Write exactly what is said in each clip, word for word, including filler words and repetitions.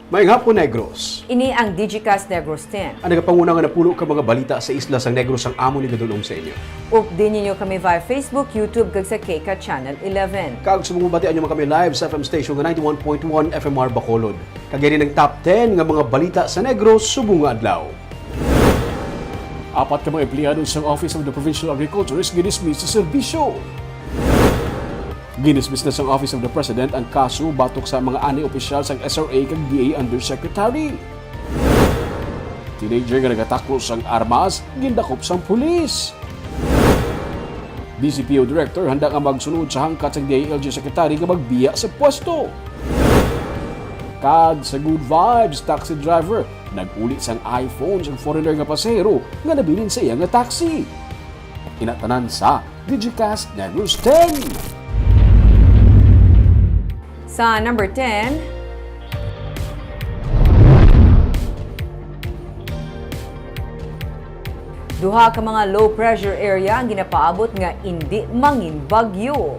Maayong hapon, Negros. Ini ang Digicast Negros ten. Ang nagapanguna nga napulo ka mga balita sa isla sang Negros ang amon igadul-ong sa inyo. Updi ninyo kami via Facebook, YouTube, kag sa K C A T Channel eleven. Kag subong mabatian nyo man kami live sa F M station nga ninety-one point one F M R Bacolod. Kag ini ang top ten nga mga balita sa Negros subong nga adlaw. Apat ka mga empleyado sang Office of the Provincial Agriculturist gidismiss sa serbisyo. Ginismis na sang Office of the President ang kaso batok sa mga anay opisyal sang S R A kag D A Undersecretary. Teenager nga nagatakos sang armas, gindakop sang pulis. D C P O Director handa nga magsunod sa hangkat sang D I L G Secretary nga magbiya sa pwesto. Kag sa Good Vibes, taxi driver nag-uli sang iPhone sang foreigner nga pasahero nga nabilin sa iya nga taxi. Ina tanan sa Digicast Negros ten. Sa number ten, duha ka mga low pressure area ang ginapaabot nga indi mangin bagyo.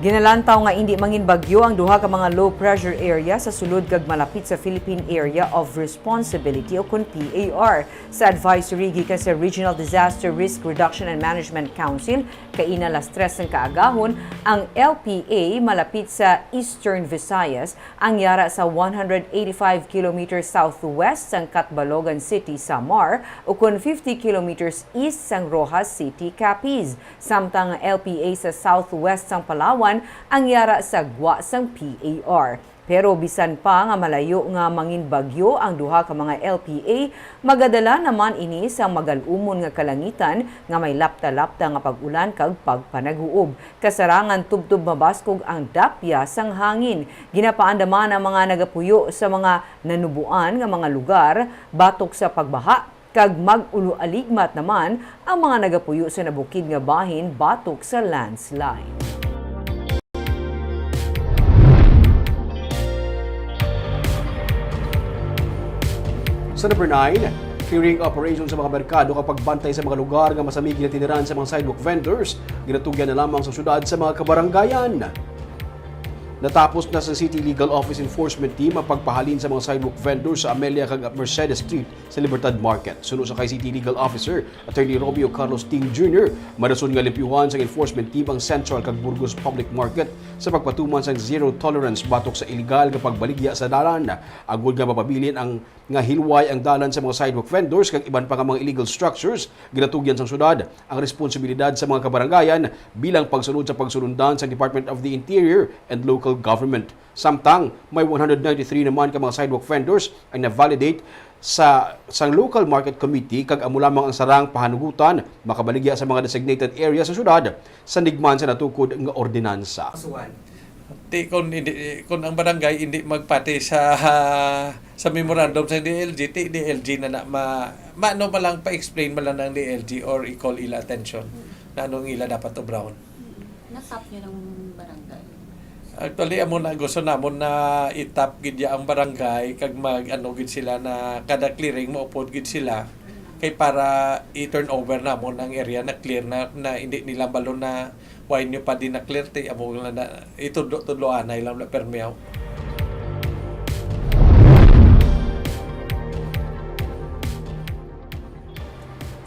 Ginalantaw nga indi mangin bagyo ang duha ka mga low pressure area sa sulod kag malapit sa Philippine Area of Responsibility o kon P A R. Sa advisory gikan sa Regional Disaster Risk Reduction and Management Council, kaina las tres sang kaagahon, ang L P A malapit sa Eastern Visayas ang yara sa one hundred eighty-five kilometers southwest sang Catbalogan City, Samar, ukon fifty kilometers east sang Roxas City, Capiz, samtang ang L P A sa southwest sang Palawan ang yara sa gwa sang P A R. Pero bisan pa nga malayo nga mangin bagyo ang duha ka mga L P A, magadala naman ini sang magal-umon nga kalangitan nga may lapta-lapta nga pag-ulan kag pagpanaghuob. Kasarangan tubtob mabaskog ang dapya sang hangin. Ginapaandaman ang mga nagapuyo sa mga nanuboan nga mga lugar batok sa pagbaha, kag mag-uloaligmat naman ang mga nagapuyo sa nabukid nga bahin batok sa landslide. Sa number nine, clearing operation sa mga merkado kag pagbantay sa mga lugar nga masami ginatiniran sa mga sidewalk vendors ginatugyan na lamang sa syudad sa mga kabarangayan. Natapos na sa City Legal Office Enforcement Team ang pagpahalin sa mga sidewalk vendors sa Amelia kag Mercedes Street sa Libertad Market. Suno sa kay City Legal Officer Attorney Romeo Carlos Ting Junior, madason nga limpyuhan sang enforcement team ang Central kag Burgos Public Market sa pagpatuman sang zero tolerance batok sa iligal nga pagbaligya sa dalan, agod nga mapabilin ang nga hilway ang dalan sa mga sidewalk vendors kag iban pa nga mga illegal structures. Ginatugyan sang syudad ang responsibilidad sa mga kabarangayan bilang pagsulod sa pagsulundan sa Department of the Interior and Local Government. Samtang may one hundred ninety-three naman ka mga sidewalk vendors ang na-validate sa sang Local Market Committee, kag amo lamang ang sarang pahanugutan makabaligya sa mga designated area sa syudad, sandig man sa natukod nga ordinansa. Kasuhan. Ti, kung hindi, kung ang barangay hindi magpati sa, sa memorandum sa D L G, ti D L G na na ma-, maano pa lang, pa-explain man lang ng D L G or i-call ila attention na anong ila dapat obrahon. Natap niyo ng barangay? Actually, amo na gusto namon na itap gid ya ang barangay, kag mag-ano gid sila na kada clearing maupod gid sila, kay para i-turn over namon ang area na clear na, na hindi nila balo na why nyo pa din na-clear, ti amo lang na itudlo-tudlo anay lang na permiyaw.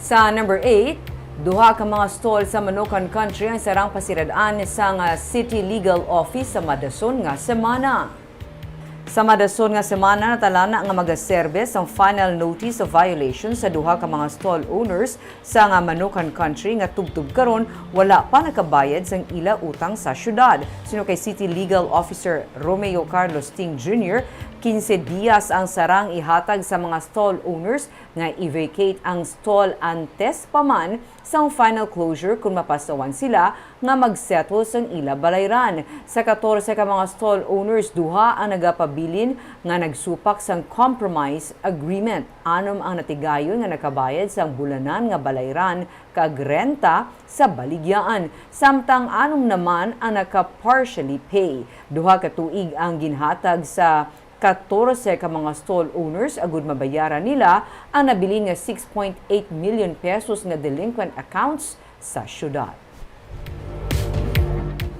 Sa number eight, duha ka mga stall sa Manukan Country ang sarang pasirad-an sang, ah, City Legal Office sa madason nga semana. Sa madason nga semana, natalana nga magaserbe sang final notice of violation sa duha ka mga stall owners sang, ah, Manukan Country nga tubtob karon wala pa nakabayad sang ila utang sa syudad. Suno kay City Legal Officer Romeo Carlos Ting Junior, quince dias ang sarang ihatag sa mga stall owners nga i-vacate ang stall antes pa man sang final closure kon mapasawan sila nga mag-settle sang ila balayran. Sa katorse ka mga stall owners, duha ang nagapabilin nga nagsupak sang compromise agreement. Anom ang natigayon nga nakabayad sang bulanan nga balayran kag renta sa baligyaan, samtang anom naman ang naka-partially pay. Duha ka tuig ang ginhatag sa katorse ka mga stall owners agud mabayaran nila ang nabilin nga six point eight million pesos nga delinquent accounts sa syudad.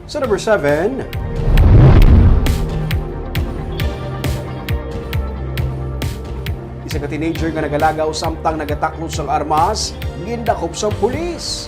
Sa number seven, Sa ka teenager nga nagalagaw samtang nagataklos sang armas, gindakop sang pulis.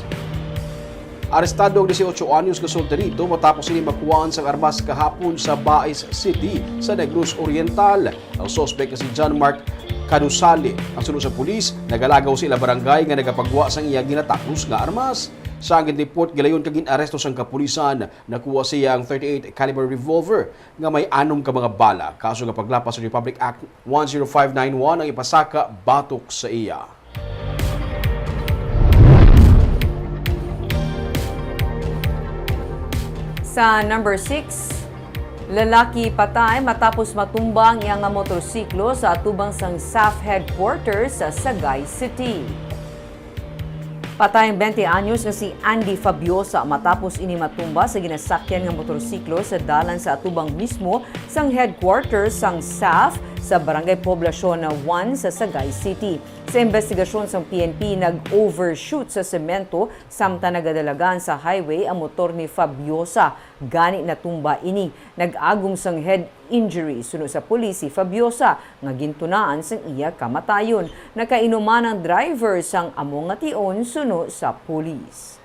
Arestado ang dieciocho anyos nga solterito matapos ini makuhaan sang armas kahapon sa Bais City sa Negros Oriental. Ang suspek nga si John Mark Kadusali, ang suno sa pulis, nagalagaw sa ila barangay nga nagapagwa sang iya ginataklos nga armas. Sa ang gin-deport, gilayon kag gin-aresto sang kapulisan. Nakuha siya ang thirty-eight caliber revolver nga may anom ka mga bala. Kaso nga paglapas sa Republic Act one zero five nine one ang ipasaka batok sa iya. Sa number six, lalaki patay matapos matumba ang iya nga motorsiklo sa atubang sang SAF headquarters sa Sagay City. Patay ang twenty anyos nga si Andy Fabiosa matapos ini matumba sa ginasakyan nga motorsiklo sa dalan sa atubang mismo sang headquarters sang SAF sa Barangay Poblacion one sa Sagay City. Sa investigasyon sang P N P, nag-overshoot sa semento samtang nagadalagan sa highway ang motor ni Fabiosa. Gani natumba ini. Nag-agom sang head injury suno sa pulis si Fabiosa nga gintunaan sang iya kamatayon. Nakainuman ang driver sang amo nga tion suno sa pulis.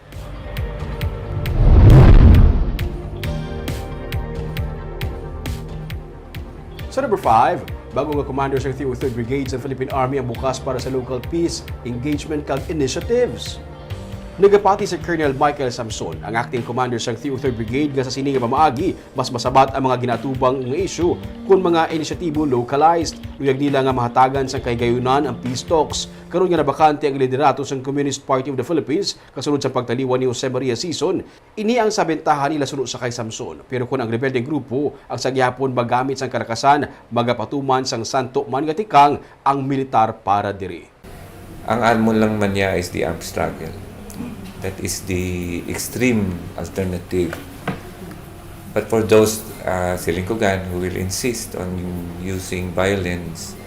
Sa number five, bago nga commander sang three oh third Brigade sa Philippine Army ang bukas para sa local peace engagement kag initiatives. Nagapati si Colonel Michael Samson, ang acting commander sang three oh third Brigade, nga sa sini nga pamaagi, mas masabat ang mga ginaatubang nga isyu kon mga inisyatibo localized. Luyag nila nga mahatagan sang kahigayunan ang peace talks karon nga nabakante ang liderato sang Communist Party of the Philippines kasunod sa pagtaliwan ni Jose Maria Sison. Ini ang sa bentahan nila suno sa kay Samson. Pero kon ang rebeldeng grupo ang sa gihapon magamit sang kalakasan, magapatuman sang santo man nga tikang ang militar para diri. Ang amon lang man niya is the armed struggle. That is the extreme alternative. But for those, uh, Silingkugan who will insist on using violence,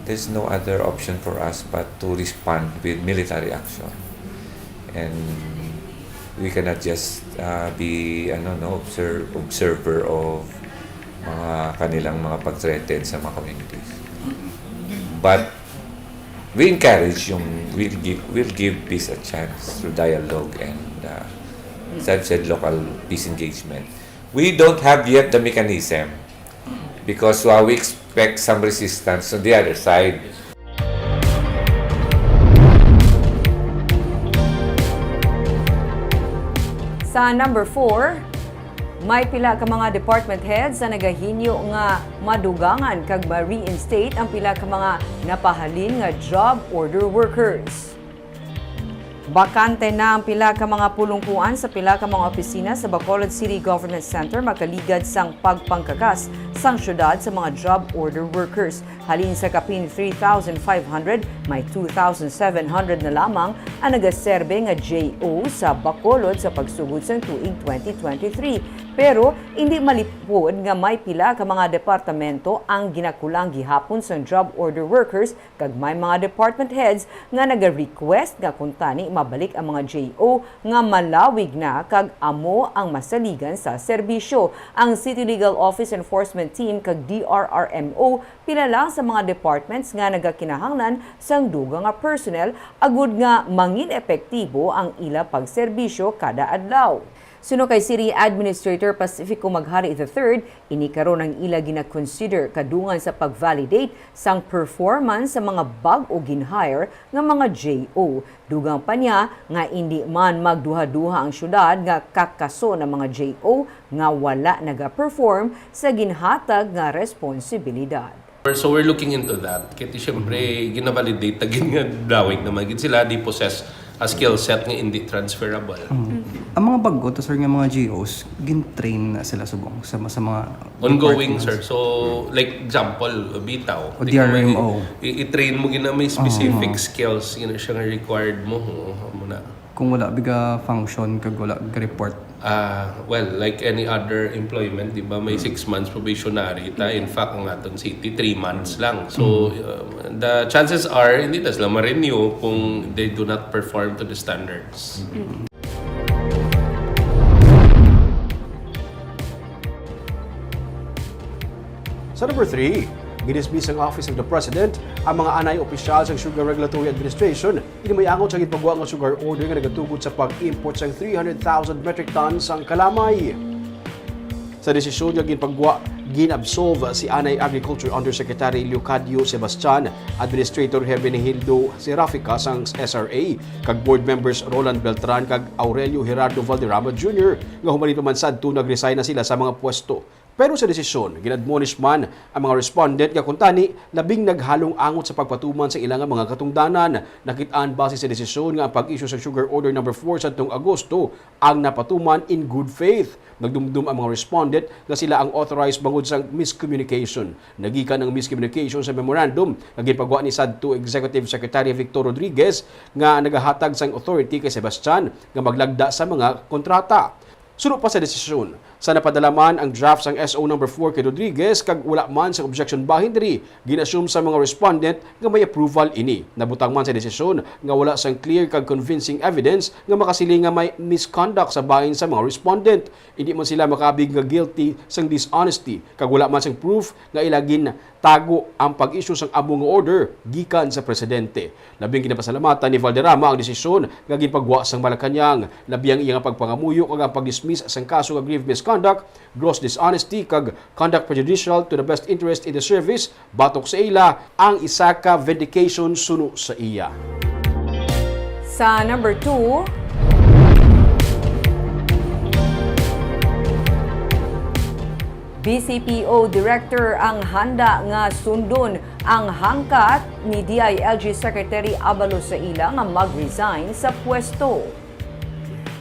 there's no other option for us but to respond with military action. And we cannot just, uh, be, ano, no, observe, observer of mga kanilang mga pag-threaten sa mga communities. But we encourage yung, we'll give, we'll give peace a chance through dialogue and, uh, as I've said, local peace engagement. We don't have yet the mechanism because, uh, we expect some resistance on the other side. Sa number four, may pila ka mga department heads ang nagahingyo nga madugangan kag ma-reinstate ang pila ka mga napahalin nga job order workers. Bakante na ang pila ka mga pulungkuan sa pila ka mga opisina sa Bacolod City Government Center makaligad sang pagpangkakas sang syudad sa mga job order workers. Halin sa kapin three thousand five hundred, may two thousand seven hundred na lamang ang nagaserbe nga J O sa Bacolod sa pagsugod sang tuig twenty twenty-three. Pero indi malipod nga may pila ka mga departamento ang ginakulang gihapon sang job order workers, kag may mga department heads nga naga-request nga kuntani mabalik ang mga J O nga malawig na kag amo ang masaligan sa serbisyo. Ang City Legal Office Enforcement Team kag D R R M O pila lang sa mga departments nga nagakinahanglan sang dugang nga personnel agud nga mangin epektibo ang ila pagserbisyo kada adlaw. Suno kay City Administrator Pacifico Maghari the third, ini karon ang ila gina-consider kadungan sa pag-validate sang performance sa mga bag-o gin-hire nga mga J O. Dugang pa niya nga indi man magduhaduha ang syudad nga kakason ang mga J O nga wala naga-perform sa ginhatag nga responsibilidad. So we're looking into that. Kay siyempre, gina-validate ta gid nga dawig naman gid sila, they possess a skill set nga hindi transferable. Mm. Ang mga bag-o to, sir, nga mga G Os, gin-train na sila subong sa, sa mga Ongoing, departments? Sir. So, like, example, bitaw. O Di ka D R M O. i-, i-train mo gina may Oo. specific skills, gina siya nga required mo. Oo, amo na. Kung wala biga function kag wala ga-report. Ah, well, like any other employment, di ba, may Mm. six months probationary ta. In Mm. fact, ang aton city, three months lang. So, Mm. uh, the chances are, hindi na sila ma-renew kung they do not perform to the standards. Mm. Sa number three, Gidismiss sang Office of the President ang mga anay opisyal sang Sugar Regulatory Administration, ini may angot sa ginpagwa nga sugar order nga nagatugot sa pag-import sang three hundred thousand metric tons sang kalamay. Sa desisyon nga ginpagwa, gin-absolve si anay Agriculture Undersecretary Leocadio Sebastian, Administrator Hermenegildo Serafica sang S R A, kag board members Roland Beltran kag Aurelio Gerardo Valderrama Junior, nga humalin pa man sadto nagresign na sila sa mga pwesto. Pero sa desisyon, gin-admonish man ang mga respondent nga kuntani labing naghalong angot sa pagpatuman sa ila nga mga katungdanan. Nakit-an base sa desisyon nga ang pag-issue sa Sugar Order Number four sadtong Agosto ang napatuman in good faith. Nagdumdum ang mga respondent nga sila ang authorized bangod sa miscommunication. Nagikan ang miscommunication sa memorandum nga ginpagwa ni sadto Executive Secretary Victor Rodriguez nga nagahatag sang authority kay Sebastian nga maglagda sa mga kontrata. Suno pa sa desisyon, sa napadala man ang draft sang S O number four kay Rodriguez kag wala man sang objection bahin diri, gin-assume sa mga respondent nga may approval ini. Nabutang man sa desisyon nga wala sang clear kag convincing evidence nga makasiling nga may misconduct sa bahin sa mga respondent. Indi man sila makabig nga guilty sang dishonesty kag wala man sang proof nga ila gintago ang pag-issue sang amo nga order gikan sa presidente. Labing ginapasalamatan ni Valderrama ang desisyon nga ginpagwa sang Malacañang, labi ang iya nga pagpangamuyo kag ang pag-dismiss sang kaso nga grave misconduct, gross dishonesty, kag conduct prejudicial to the best interest in the service, batok sa ila ang isa ka vindication suno sa iya. Sa number two, B C P O Director ang handa nga sundon ang hangkat ni D I L G Secretary Abalos sa ila nga mag-resign sa pwesto.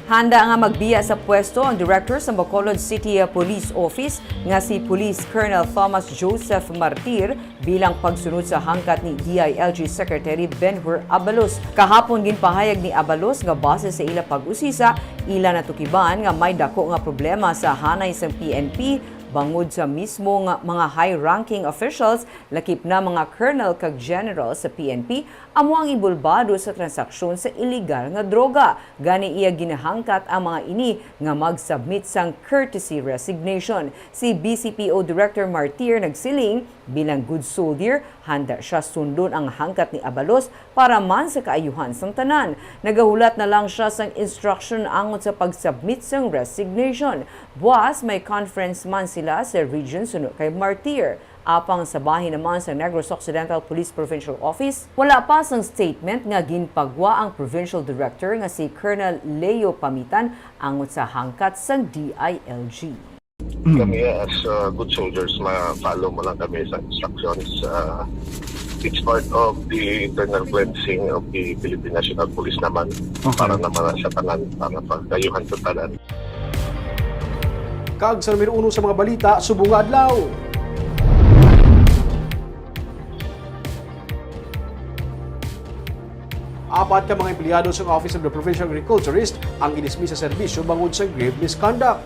Handa nga magbiya sa pwesto ang Director sa Bacolod City Police Office nga si Police Colonel Thomas Joseph Martir bilang pagsunod sa hangkat ni D I L G Secretary Ben-Hur Abalos. Kahapon, ginpahayag ni Abalos nga base sa ila pag-usisa, ila natukiban nga may dako nga problema sa hanay sang P N P bangod sa mismo nga mga high-ranking officials, lakip na mga colonel kag general sa P N P, amo ang inbolbado sa transaksyon sa iligal nga droga. Gani, iya ginahangkat ang mga ini nga mag-submit sang courtesy resignation. Si B C P O Director Martir nagsiling, bilang good soldier, handa sia sundon ang hangkat ni Abalos para man sa kaayuhan sang tanan. Nagahulat na lang sia sang instruction angot sa pag-submit sang resignation. Buas, may conference man sila sa region suno kay Martir. Apang sa bahin naman sa Negros Occidental Police Provincial Office, wala pa sang statement nga ginpagwa ang Provincial Director nga si Colonel Leo Pamitan angot sa hangkat sang D I L G. Kami as, uh, good soldiers, ma-follow mo lang kami sa instructions. Uh, it's part of the internal cleansing of the Philippine National Police naman. Okay. Para naman sa tanan, para pagkayuhan sa tanan. Kag sa numero uno sa mga balita subong nga adlaw. Apat ka mga empleyado sa Office of the Provincial Agriculturist ang gidismiss sa serbisyo bangod sa grave misconduct.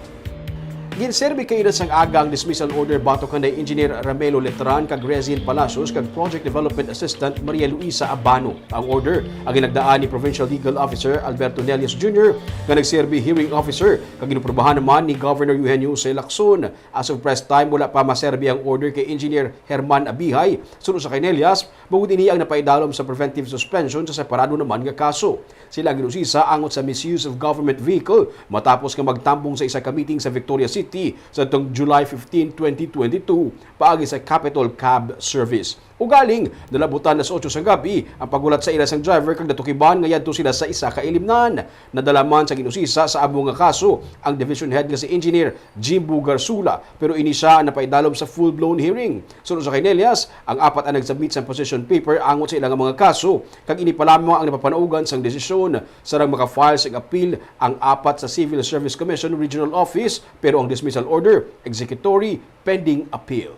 Ginserbi kaina sang aga ang dismissal order batok kanday Engineer Ramelo Letran kag Rezin Palacios kag Project Development Assistant Maria Luisa Abano. Ang order ang ginagdaan ni Provincial Legal Officer Alberto Nelias Junior nga nagserbi hearing officer kag ginaprubahan naman ni Governor Eugenio C. Lacson. As of press time, wala pa maserbi ang order kay Engineer Herman Abihay. Suno sa kay Nelias, bangod ini ang napaidalom sa preventive suspension sa separado naman nga kaso. Sila ang ginusisa angot sa misuse of government vehicle matapos nga magtambong sa isa ka meeting sa Victoria City sa tong July fifteen, twenty twenty-two, paagi sa Capitol Cab Service. Ugaling, nalabutan na sa otso sang gab-i ang paghulat sa ila sang driver kag natukiban nga yadto sila sa isa ka ilimnan. Nadala man sa ginusisa sa amo nga kaso ang division head nga si Engineer Jimbo Garsula, pero ini sia napaidalom sa full-blown hearing. Suno sa kay Nelias, ang apat ang nag-submit sang position paper angot sa ila nga mga kaso, kag ini pa lamang ang napapanaugan sang desisyon. Sarang maka-file sang appeal ang apat sa Civil Service Commission Regional Office, pero ang dismissal order, executory, pending appeal.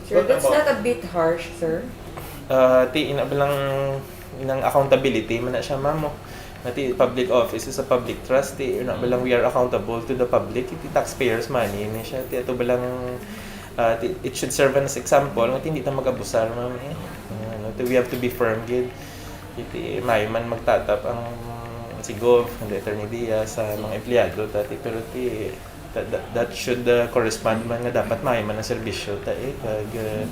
Sir, that's not a bit harsh, sir? Ah, ti, ina ba lang, inang accountability man na siya, ma'am, oh. Nga ti public office is a public trust, ti, ina ba lang we are accountable to the public, ti taxpayers' money ni siya, ti ato ba lang, ah, ti, it should serve as example, nga ti hindi ta mag-abusar, ma'am, eh. Ano, ti, we have to be firm, gid. Ti, maayo man magtatap ang si Gov, ang Attorney Diaz, sa mga empleyado, ta, ti, pero ti, That, that, that should, uh, correspond man nga dapat maayo man ang serbisyo ta, eh, kag, uh,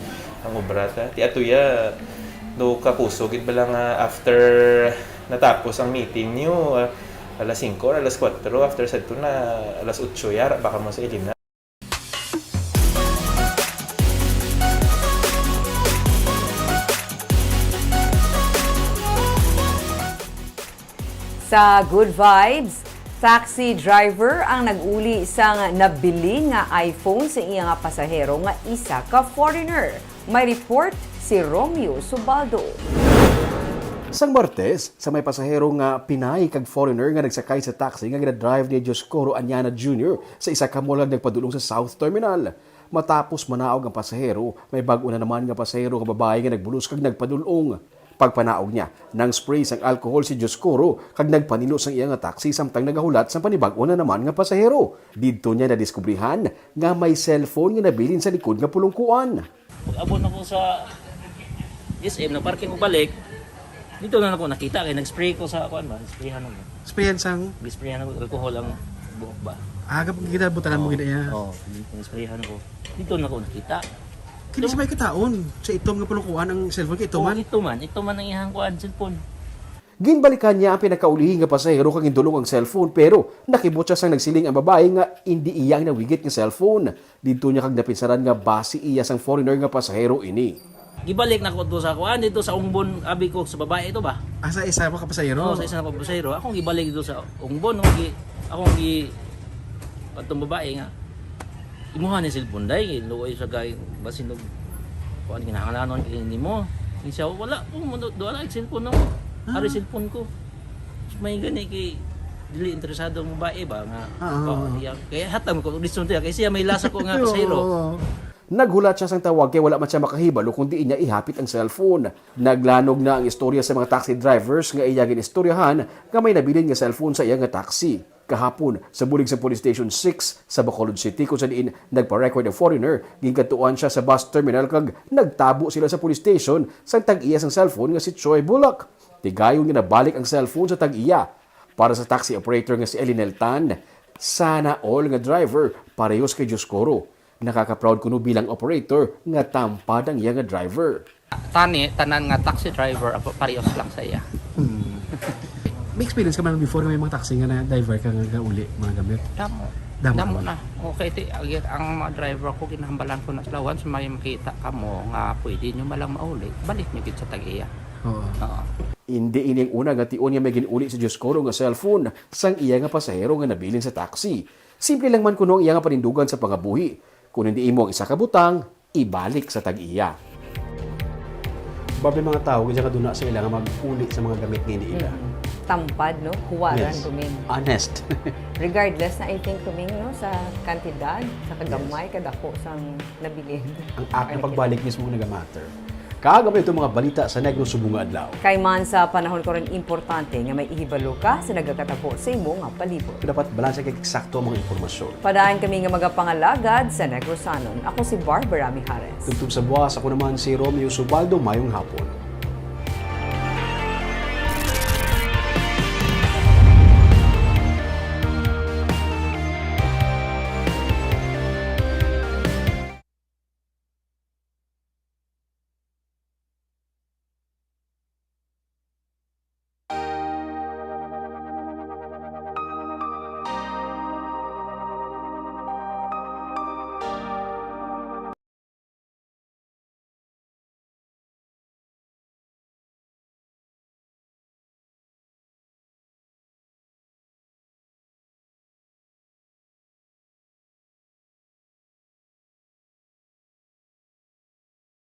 ang obra ta. Ti atuya, no, kapuso gid bala nga after natapos ang meeting niyo, uh, alas singko or alas kuwatro, after sadto na alas otso yara, baka mo sa ilina. Sa Good Vibes, taxi driver ang nag-uli sang nabilin nga iPhone sa iya nga pasahero nga isa ka foreigner. May report si Romeo Subaldo. Sang Martes, sa may pasahero nga Pinay kag foreigner nga nagsakay sa taxi nga ginadrive ni Dioscoro Añana Junior sa isa ka mall kag nagpadulong sa South Terminal. Matapos manaog ang pasahero, may bag-o na naman nga pasahero nga babayi nga nagbulos kag nagpadulong. Pagpanaog niya, nang-spray sang alcohol si Dioscoro kag nagpanilo sang iya nga taxi samtang nagahulat sang panibag-o na naman nga pasahero. Didto niya nadiskubrihan nga may cellphone nga nabilin sa likod nga pulungkuan. Pag-abot nako sa S M, nagparking ko balik. Dito na ako nakita kay nag-spray ko sa kuan ba, sprayan ako. Sprayan sang Gisprayan ako alcohol ang buhok ba. Aga pag kita butalan mo gid iya. Oh, dito sprayhan ko. Dito na ako nakita. Kini sa may kataon sa itom nga pulungkuan ang cellphone kay ito Oh, man. ito man, ito man ang ihang kuan, cellphone. Ginbalikan niya ang pinakaulihi nga pasahero kag gindulong ang cellphone, pero nakibot siya sang nagsiling ang babayi nga indi iya ang nawigit nga cellphone. Didto niya kag napinsaran nga basi iya sang foreigner nga pasahero ini. Gibalik na ko to sa kuan dito sa Umbon, abi ko sa babae ito ba? Asa isa pa ka pasahero? Oo, sa isa na ko pasahero. Akong gibalik dito sa Umbon, akong gi akong gi atong babae nga imuha ni cellphone day, luoy sa gay basin og kuan kinahanglanon kay nimo. Ni siya wala ko mo do wala ang cellphone namo. Ari cellphone ko. May gani kay dili interesado ang babae ba nga Ah, ah, oh, ah. iya, kaya hatag ko gusto niya kay siya may lasa ko nga pasahero. Oo. Naghulat siya sang tawag kay wala man siya makahibalo kung diin niya ihapit ang cellphone. Naglanog na ang istorya sa mga taxi drivers nga iya ginistoryahan nga may nabilin nga cellphone sa iya nga taxi. Kahapon, sa bulig sa Police Station six sa Bacolod City, kung sa diin nagpa-record ang foreigner, ginkadtuan siya sa bus terminal kag nagtabo sila sa police station sang tag-iya sang cellphone nga si Choi Bulak. Tigayon nga nabalik ang cellphone sa tag-iya. Para sa taxi operator nga si Elinel Tan, sana all nga driver parehos kay Dioscoro. Nakaka-proud kuno bilang operator nga tampad ang iya nga driver. Tani, tanan nga taxi driver, abo, parehas lang sa iya. May experience ka man before nga may mga taxi nga na-divert ka nga gauli mga gamit? Damo. Damo. Damo na. Okay, ti, agi- ang mga driver ko, ginahambalan ko na sila. Once may makita ka mo nga pwede nyo malang mauli, balik nyo gid sa tag-iya. Oo. Oo. Indi ini ang una nga tion nga may gin-uli si Dioscoro nga cellphone sang iya nga pasahero nga nabilin sa taxi. Simple lang man kuno ang iya nga panindugan sa pangabuhi. Kung hindi imo ang isa ka butang, ibalik sa tag-iya. Barbie, mga tao, kaya kaduna sa ila nga mag-uli sa mga gamit nga hindi ila. Tampad, no? Huwaran, Yes. Tuming. Honest. Regardless na, I think, Tuming, no? Sa kantidad, sa kagamay, kadako sang nabilin. Ang act na pagbalik mismo ang nagamatter. Kag amo itong mga balita sa Negros subong nga adlaw. Kay man sa panahon karon, importante nga may ihibalo ka sa nagakatabo sa imo nga palibot. Dapat balanse kay eksakto ang mga impormasyon. Padaan kami nga magapangalagad sa Negrosanon. Ako si Barbara Mijares. Tubtob sa buwas, ako naman si Romeo Subaldo. Mayong hapon.